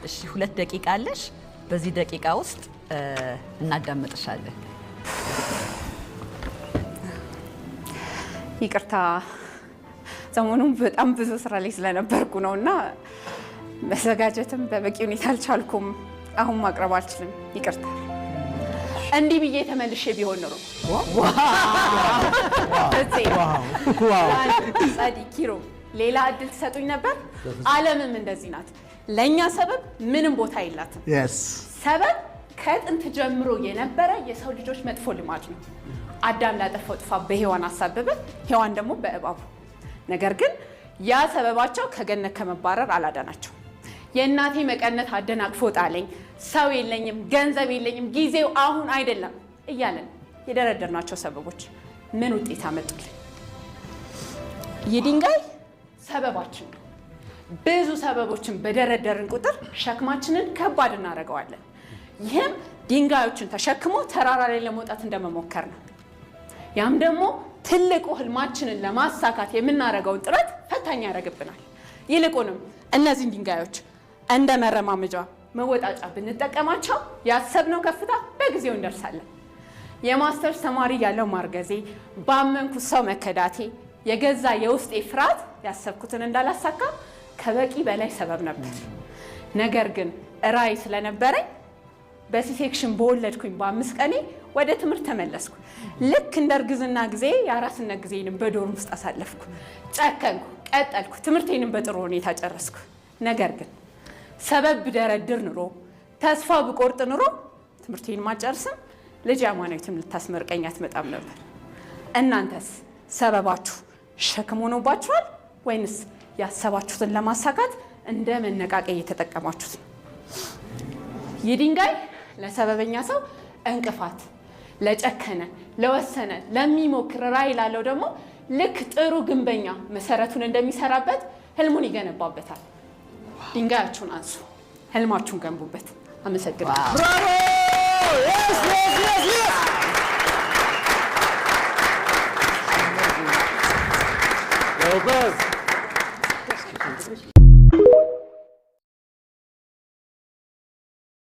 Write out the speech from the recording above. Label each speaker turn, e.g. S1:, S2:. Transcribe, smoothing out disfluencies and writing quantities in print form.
S1: እሺ፣ 2 ደቂቃ አለሽ። በዚህ ደቂቃ ውስጥ እናዳምጥሻለን።
S2: ይቅርታ፣ ሰሞኑን በጣም ብዙ ስራ ላይ ስለነበርኩ ነው እና መዘጋጀትም በበቂ ሁኔታ አልቻልኩም። አሁን ማቅረብ አልችልም። ይቅርታ። እንዲህ ብዬ ተመልሼ ቢሆን ኖሮ እፄ፣ ጸዲ፣ ኪሮ ሌላ እድል ትሰጡኝ ነበር። ዓለምም እንደዚህ ናት። ለእኛ ሰበብ ምንም ቦታ የላትም። ሰበብ ከጥንት ጀምሮ የነበረ የሰው ልጆች መጥፎ ልማድ ነው። አዳም ላጠፋው ጥፋት በሔዋን አሳበበ፣ ሔዋን ደግሞ በእባቡ። ነገር ግን ያ ሰበባቸው ከገነት ከመባረር አላዳናቸው። የእናቴ መቀነት አደናቅፎ ጣለኝ፣ ሰው የለኝም፣ ገንዘብ የለኝም፣ ጊዜው አሁን አይደለም እያለን የደረደርናቸው ሰበቦች ምን ውጤት አመጡልን? ይህ ድንጋይ ሰበባችን ነው። ብዙ ሰበቦችን በደረደርን ቁጥር ሸክማችንን ከባድ እናደርገዋለን። ይህም ድንጋዮችን ተሸክሞ ተራራ ላይ ለመውጣት እንደመሞከር ነው። ያም ደግሞ ትልቁ ህልማችንን ለማሳካት የምናደርገውን ጥረት ፈታኝ ያደርግብናል። ይልቁንም እነዚህን ድንጋዮች እንደ መረማመጃ መወጣጫ ብንጠቀማቸው ያሰብነው ከፍታ በጊዜው እንደርሳለን። የማስተርስ ተማሪ ያለው ማርገዜ፣ ባመንኩት ሰው መከዳቴ፣ የገዛ የውስጤ ፍርሃት ያሰብኩትን እንዳላሳካ ከበቂ በላይ ሰበብ ነበር። ነገር ግን ራዕይ ስለነበረኝ በ C-section በወለድኩኝ በ5 ቀኔ ወደ ትምህርት ተመለስኩ። ልክ እንደ እርግዝና ጊዜ የአራስነት ጊዜንም በ dorm ውስጥ አሳለፍኩ። ጨከንኩ፣ ቀጠልኩ፣ ትምህርቴንም በጥሩ ሁኔታ ጨረስኩ። ነገር ግን ሰበብ ብደረድር ኑሮ፣ ተስፋ ብቆርጥ ኑሮ ትምህርቴንም አልጨርስም፣ ልጅ አማናዊትም ልታስመርቀኝ አትመጣም ነበር። እናንተስ ሰበባችሁ ሸክም ሆኖባችኋል ወይንስ ያሰባችሁትን ለማሳካት እንደ መነቃቂያ እየተጠቀማችሁት ነው? ይህ ድንጋይ ለሰበበኛ ሰው እንቅፋት፣ ለጨከነ፣ ለወሰነ፣ ለሚሞክር፣ ራዕይ ላለው ደግሞ ልክ ጥሩ ግንበኛ መሰረቱን እንደሚሰራበት ህልሙን ይገነባበታል። ድንጋያችሁን አንሱ፣ ህልማችሁን ገንቡበት። አመሰግናለሁ።
S3: Bravo! Yes! ጎበዝ።